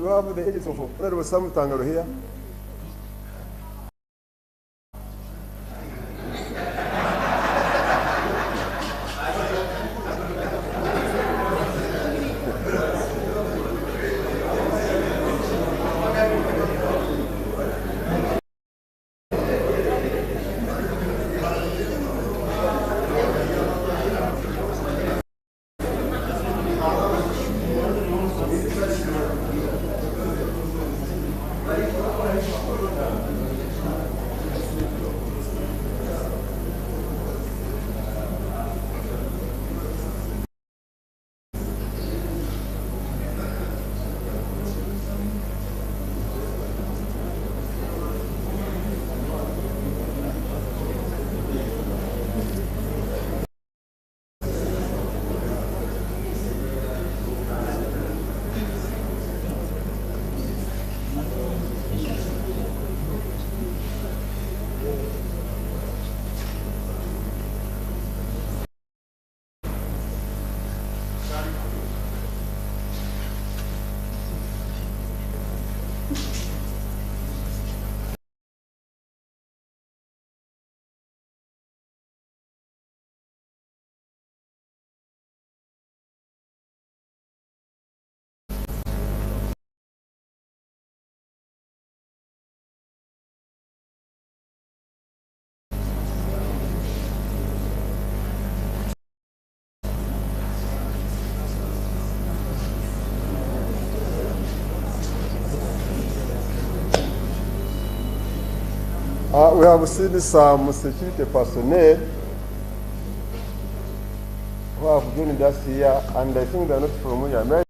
Do we have the agents of Honorable Sam Tangaro here? We have seen some security personnel who have joined us here, and I think they are not from here. May I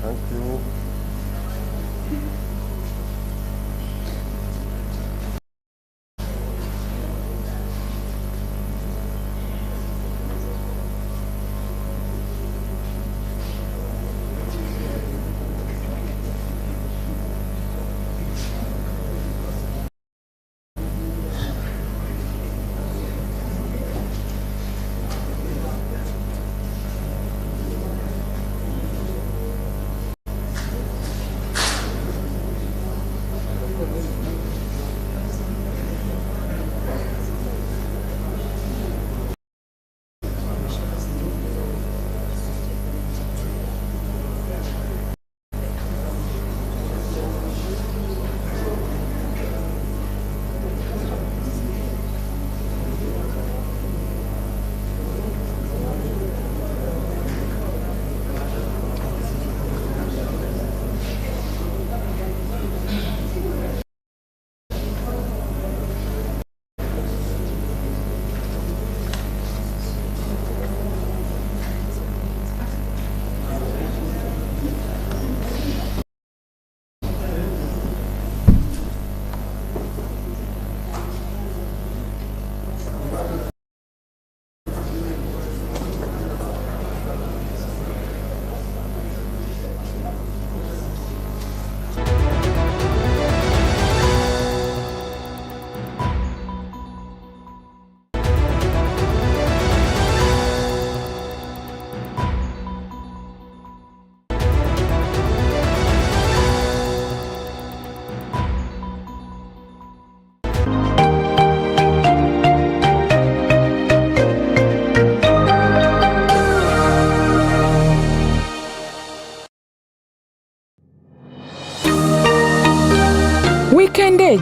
Thank you.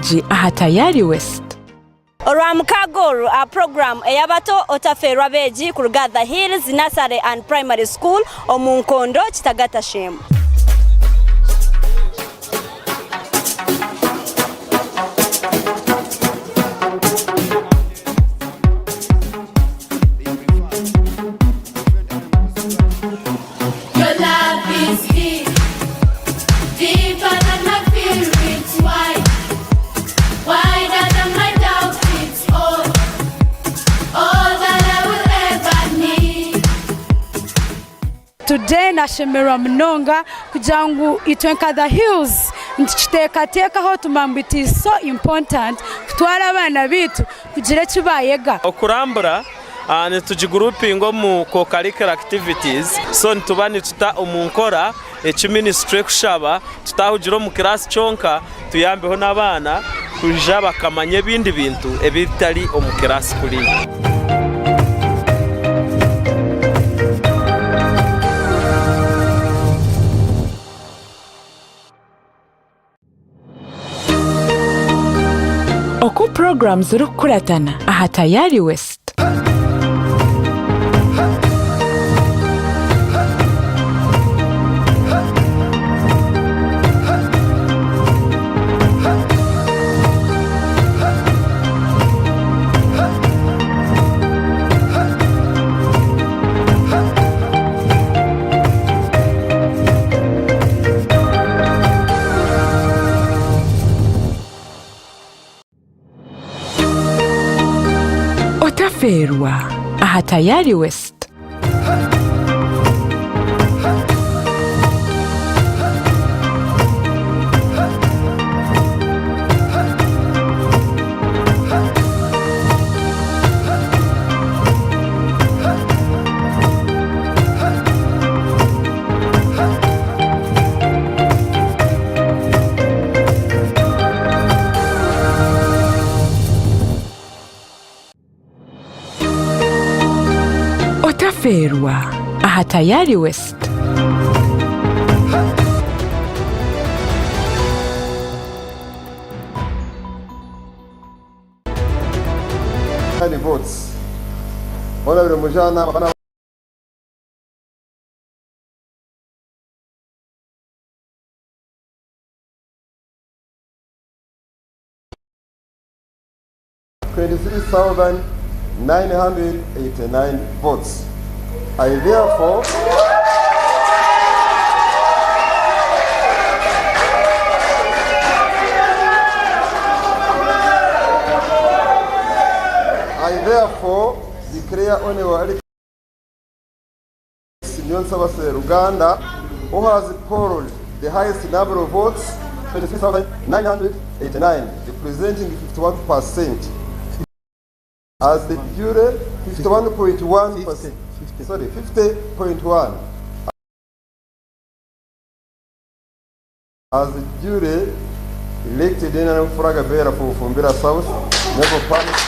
Abeegi aha Tayari West. Orwamukaaga oru aha puroguraamu ey'abato Otafeerwa Abeegi kuruga The Hills Nursery and Primary School omu Nkondo, Kitagata Sheema. Your love is deep, deeper than my fear, it's wide, wider than my doubt, it's all, all that I will ever need. Today nashemererwa munonga kugira ngu itwe nka The Hills nitukiteekateekaho tumanya ngu it is so important kutwara abaana baitu kugira eki baayega. Okurambura nitugigurupinga omu co-curricular activities so nituba nituta omu nkora eki minisitule ekushaba tutahugira omu kiraasi kyonka tuyambeho n'abaana kwija bakamanya ebindi bintu ebitari omu kiraasi kuriya. Oku puroguraamu zirikukuratana aha Tayari West. Otafeerwa aha Tayari West. Otafeerwa aha Tayari West. Votes. Honorable Mujana 23,989 votes. I therefore I therefore declare Honorable Alex Niyonsaba Seruganda, who has polled the highest number of votes, 23,989, representing 51%. As the jury, 51.1%, sorry, 50.1. As the jury elected NRM flag bearer for Bufumbira South, Member of Parliament.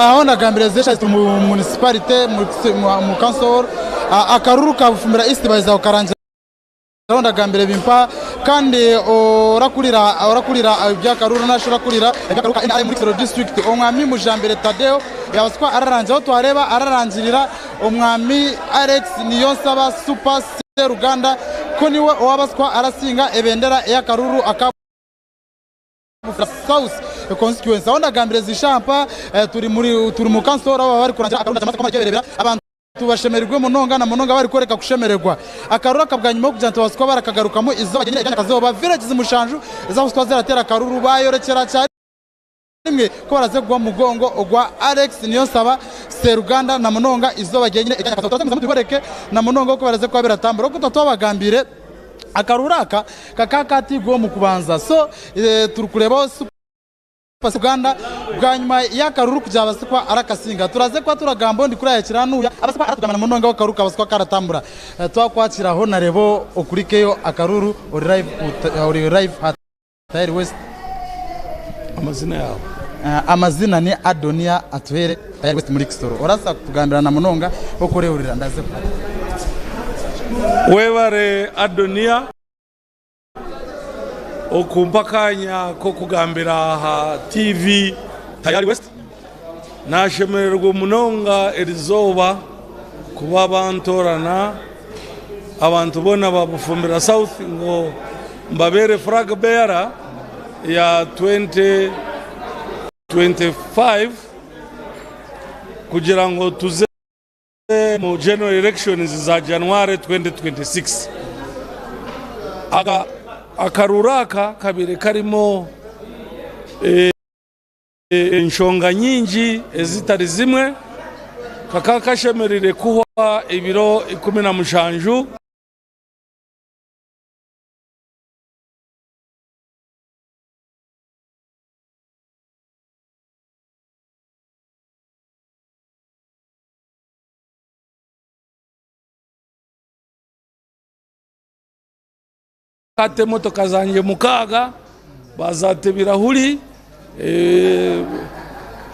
Aho ndagambira ezi turi mu municipality mu council akaruru ka Bufumbira East baheza kukarangira aho ndagambira bimpa kandi orakurira orakurira ibyakaruru nasho orakurira ibyakaruru ka NRM muri Kisoro district omwami Mujambere Tadeo yabaswa ararangira aho twareba ararangirira omwami Alex Niyonsaba Super Seruganda ko niwe owabaswa arasinga ebendera y'akaruru aka South constituency aho ndagambire zishampa turi muri turi mu council aho bari kurangira akaruru ndamaze abantu tubashemererwe munonga na munonga bari kwereka kushemererwa akaruru akabwa nyuma kugira tubaswa barakagaruka izo bagenera ijyanye kazoba village zimushanju izabuswa ziratera akaruru bayorekera cyane rimwe ko baraze kugwa mugongo ogwa Alex Niyonsaba Seruganda na munonga izo bagenera ijyanye kazoba turaze na munonga ko baraze kuba biratambura ko twabagambire akaruru aka kakakatigwa mu kubanza so turi kureba Uganda bwa nyuma y'akaruru kugira abasikwa arakasinga turaze kwa turagambo ndi kurayakira nuya abasikwa aratugana munonga w'akaruru kabasikwa karatambura twakwakiraho na rebo okurikeyo akaruru ori live ori live at Tayari West. Amazina yawe? Amazina ni Adonia Atuhere Tayari West muri Kisoro. Orasa kutugambira na munonga okurehurira ndaze webare Adonia okumpa akanya ko kugambira aha TV Tayari West. Nashemererwa munonga erizoba kuba bantorana abantu bona babufumbira South ngo mbabere flag bearer ya 2025 kugira ngo tuze mu general elections za January 2026. Akaruru aka kabiri karimo enshonga nyingi ezitari zimwe kaka kashemerire kuhwa ibiro 17. Kate motoka zanjye mukaga bazate birahuri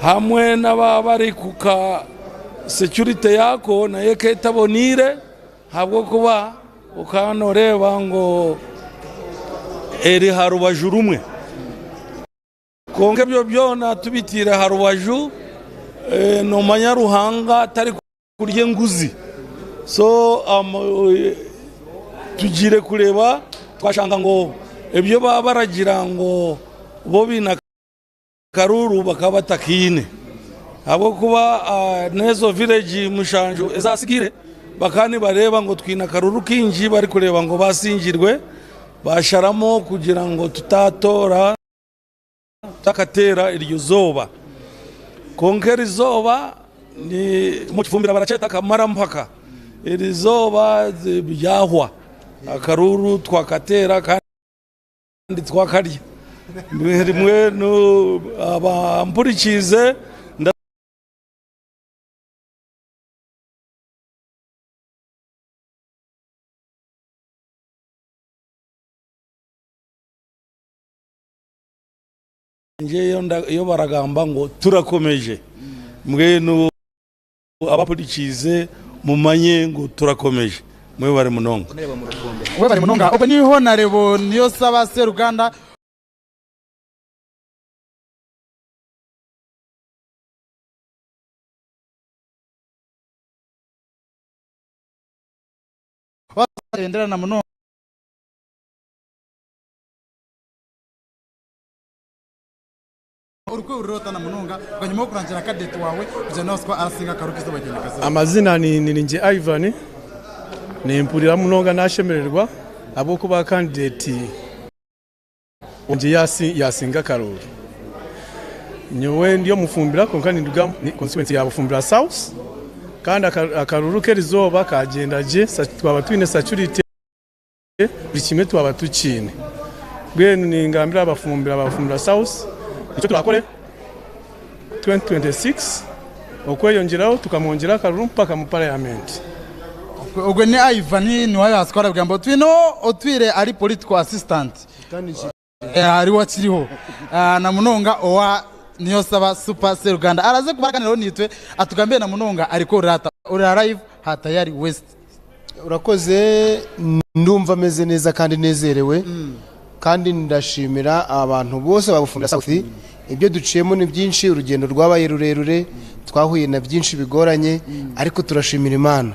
hamwe n'ababari kuka security yako naye ketabonire habwo kuba ukanoreba ngo eri harubaju rumwe konke byo byona tubitire harubaju no manyaruhanga atari kurye nguzi so tugire kureba twashanga ngo ebyo baba baragira ngo bo bina karuru bakaba batakine abo kuba nezo village mushanju ezasigire bakani bareba ngo twina karuru kinji bari kureba ngo basingirwe basharamo kugira ngo tutatora takatera iryo zoba konkera izoba ni mu kifumbira baraceta kamara mpaka iri zoba byahwa akaruru twakatera kandi twakarya rimwe no abampurikize iyo baragamba ngo turakomeje mwenu abapurikize mumanye ngo turakomeje mwe bari munonga we bari munonga ubwo niho narebo niyo saba Seruganda endera na munonga urukwe urota na munonga bwanyuma kurangira cadet wawe kugira nawe arasinga karukizo bagenda kazo. Amazina ni Nirinje Ivan nimpurira munonga nashemererwa abo kuba candidate nje yasinga karuru nyowe ndiyo mufumbira konka ninduga ni constituency ya Bufumbira South kandi akaruru kerizoba kagenda je twaba twine security buri kimwe twaba tukine bwenu ningambira abafumbira South icyo turakore 2026 okweyongeraho tukamwongera akaruru mpaka mu parliament. Ogwe ni Ivan ni wayo askwara bwambo twino otwire ari political assistant ari wakiriho na munonga owa Niyonsaba Super Seruganda araze kuba araganiraho naitwe atugambire na munonga arikuhurira ata. Ori aha live aha Tayari West. Urakoze ndumva meze neza kandi nezerewe kandi ndashimira abantu bose ba Bufumbira South ibyo duciyemo ni byinshi urugendo rwabaye rurerure twahuye na byinshi bigoranye ariko turashimira Imana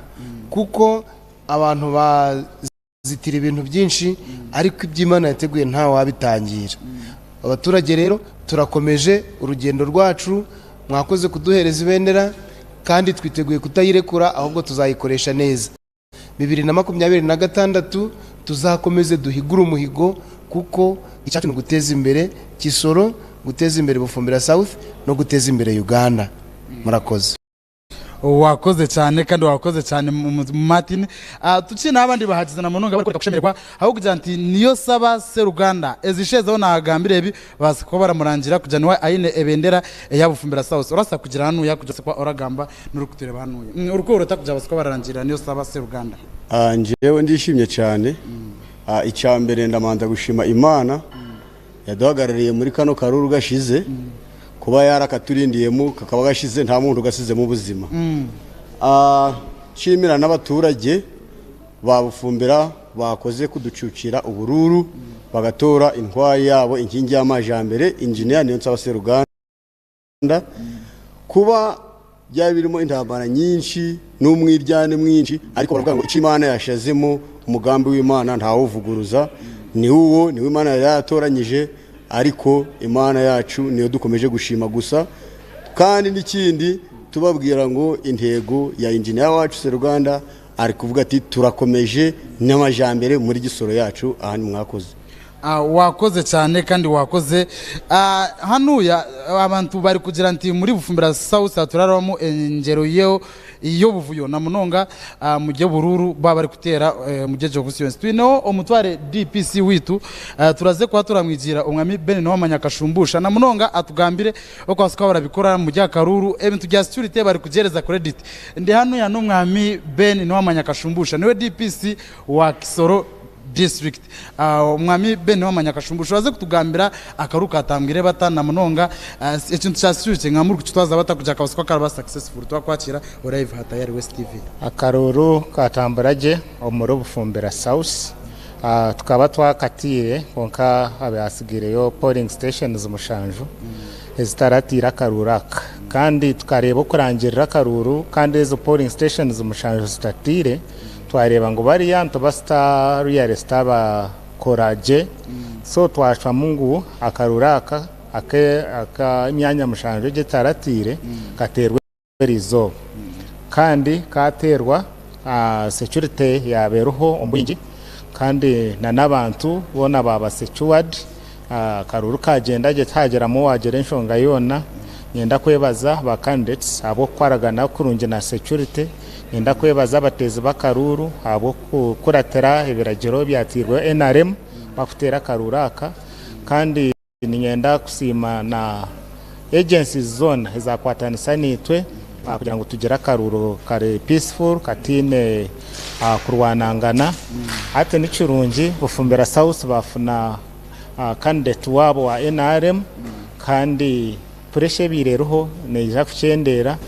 kuko abantu bazitira ibintu byinshi ariko ibyo Imana yateguye nta wabitangira abaturage rero turakomeje urugendo rwacu mwakoze kuduhereza ibendera kandi twiteguye kutayirekura ahubwo tuzayikoresha neza 2026 tuzakomeze duhigure umuhigo kuko icyacu ni uguteza imbere Kisoro guteza imbere Bufumbira South no guteza imbere Uganda murakoze. Wakoze cyane kandi wakoze cyane Martin. Tukiri n'abandi bahagize na munonga bari kushemererwa aho kugira nti niyo saba Seruganda ezishezeho nagambire ebi baza kuba baramurangira kugira niwe aine ebendera eya Bufumbira South urasa kugira hanu yakugira kwa oragamba n'urukutureba hanu uruko urota kugira basa kuba bararangira niyo saba Seruganda. Njyewe ndishimye cyane. Icya mbere ndamanza gushima Imana yaduhagarariye muri kano karuru gashize kuba yarakaturindiriyemo kakaba gashize nta muntu ugasizemo ubuzima. Nshimira n'abaturage ba Bufumbira bakoze kuducucira ubururu bagatora intwari yabo inkingi y'amajambere Engineer Niyonsaba Seruganda kuba byari birimo intambara nyinshi n'umwiryane mwinshi ariko baravuga ngo icyo Imana yashazemo umugambi w'Imana ntawuvuguruza ni uwo niwe Imana yari yatoranyije ariko Imana yacu niyo dukomeje gushima gusa kandi n'ikindi tubabwira ngo intego ya Engineer wacu Seruganda ari kuvuga ati turakomeje n'amajambere muri Gisoro yacu aha ni mwakoze. Wakoze cyane kandi wakoze. Hanuya abantu bari kugira nti muri Bufumbira South turarabamo engero yo iyo buvuyo na munonga mu gihe bururu baba bari kutera mu gihe constituency twineho omutware DPC witu turaze kuba turamwigira umwami Ben Noah Kashumbusha na munonga atugambire uko basuka barabikora mu gihe karuru ebintu bya security bari kugereza credit ndi hano ya n'umwami Ben Noah Kashumbusha niwe DPC wa Kisoro district. Umwami Ben Noah Kashumbusha waze kutugambira akaruka atambwire batana munonga ekintu cya security nka muri kutwaza batakuja kabaswa karaba successful twakwakira live hatayari West TV. Akaruru katamburage omuri Bufumbira South tukaba twakatire konka abasigireyo polling stations mushanju ezitaratira akaruraka kandi tukareba okurangirira akaruru kandi ezo polling stations mushanju zitatire twareba ngo bariya ntibasita real bakoraje so twashwamu ngu akaruraka aka imyanya mushanju gitaratire katerwa eriizooba kandi katerwa security yaberuho omwingi kandi na n'abantu boona baba secured akaruru kagenda gye tihagiramu wagira enshonga yoona. Nyenda kwebaza ba candidates ahabw'okukwaragana kurungi na security, nyenda kwebaza abateezi b'akaruru ahabw'okukuratira ebiragiro byatirwe NRM bakuteera akaruru aka kandi ninyenda kusiima na agencies zoona ezakwatanisa niitwe kugira ngu tugire akaruru kari peaceful katiine kurwanangana. Hati ni kirungi Bufumbira South bafuna candidate wabo wa NRM kandi pressure ebiire eriho neija kukyendera.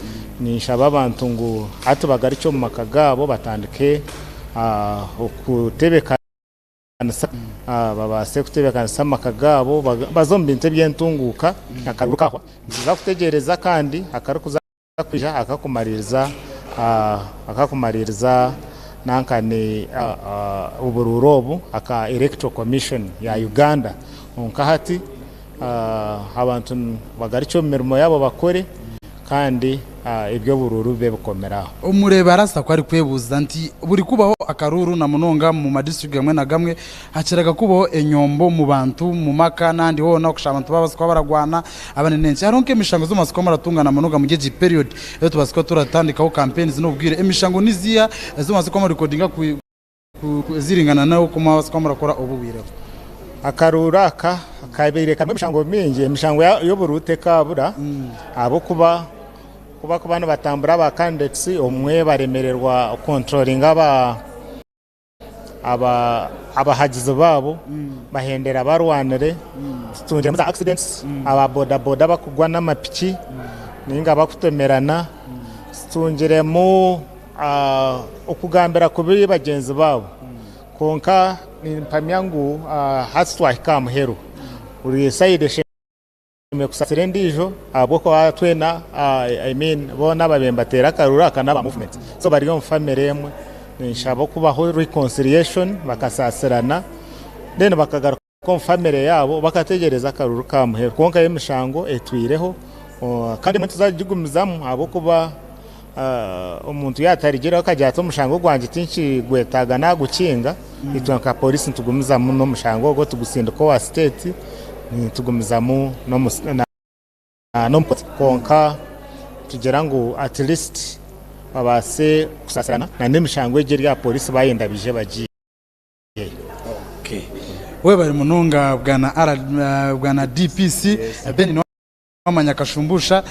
Ninshaba abantu ngu hati bagarukye omu maka gaabo batandike okutebekanisa babaase kutebekanisa amaka gaabo baze omu bintu eby'entunguuka akaruru kahwa. Nituza kutegyereza kandi akarikuza kwija akakumaririza nankani obururu obu aka Electoral Commission ya Uganda. Konka hati abantu bagarukye omu mirimo yabo bakore kandi eby'obururu bibe bikomeraho. Omureba arasa ko ari kwebuuza nti buri kubaho akaruru na munonga mu madistrict gamwe na gamwe hakiraga kubaho enyombo mu bantu mu maka n'ahandi hoona okusha abantu baba basikuba baragwana abandi n'enki hariho nk'emishango z'omasiko muratunga na munonga mu gyegi period eyo tubasikuba turatandikaho campaigns n'obwire emishango niziya ez'omasiko murikodinga ziringana nawe uko mwabasikuba murakora obubwire. Akaruru aka kabaire karimu emishango mingi emishango y'obururu tekabura ahabw'okuba kuba kuba nibatambura aba candidates omwe baremererwa controlling Aba abahagizi baabo bahendera barwanire, tutungiremu za accidents, aba boda boda bakugwa n'amapiki ninga bakutomerana, tutungiremu okugambira kubi bagyenzi baabo. Kwonka nimpamya ngu hati twahika aha muheru, buri sayidi Twine kusasira endiijo ahabw'okuba twena I mean boona ababaire nibateera akaruru aka n'aba movement so bari omu family emwe. Ninshaba okubaho reconciliation bakasasirana then bakagaruka omu family yaabo bakategyereza akaruru ka muheru. Kwonka yo emishango etwireho kandi emwe tituzagigumizamu ahabw'okuba omuntu yaatarigireho akagira ati omushango gwangye tinkigwetaaga naagukinga, itwe nka pooriisi nitugumizamu n'omushango ogwo tugusindika owa siteeti, nitugumizamu n'omu kooti kwonka tugira ngu at least babaase kusaasirana n'emishango egi eri aha pooriisi baayenda baije bagiiheyo. Webare munonga Bwana DPC Ben. Wamanya akashumbusha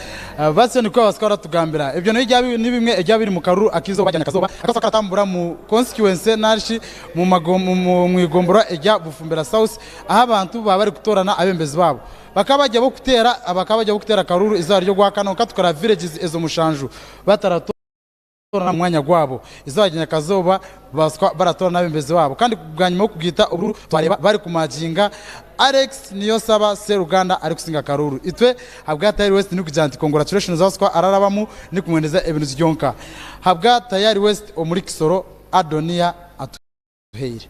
basyo nikwo babaasa kuba baratugambira. Ebyo nibyo ni bimwe ebyaba biri mu karuru ak'eizooba rya nyakazooba akabaasa karatambura mu constituency narishi mu igomborora erya Bufumbira South ahu abantu baba bari kutoorana abebembezi baabo. Bakaba bari ab'okuteera bakaba bari ab'okuteera akaruru eizooba ry'ogwakana kwonka tukareba villages ezo mushanju batarato. Baratorana omu mwanya gwabo. Eizooba rya nyakazooba babaasa kuba baratorana abebembezi baabo. Kandi bwanyima y'okugaita oburuuru twareeba bari kumaginga Alex Niyonsaba Sseruganda arikusinga akaruuru. Itwe ahabwa Tayari West nikugira nti congratulations abaasa kuba ararabamu nikumwendeza ebirungi byonka. Ahabwa Tayari West omuri Kisoro, Adonia Atuhaire.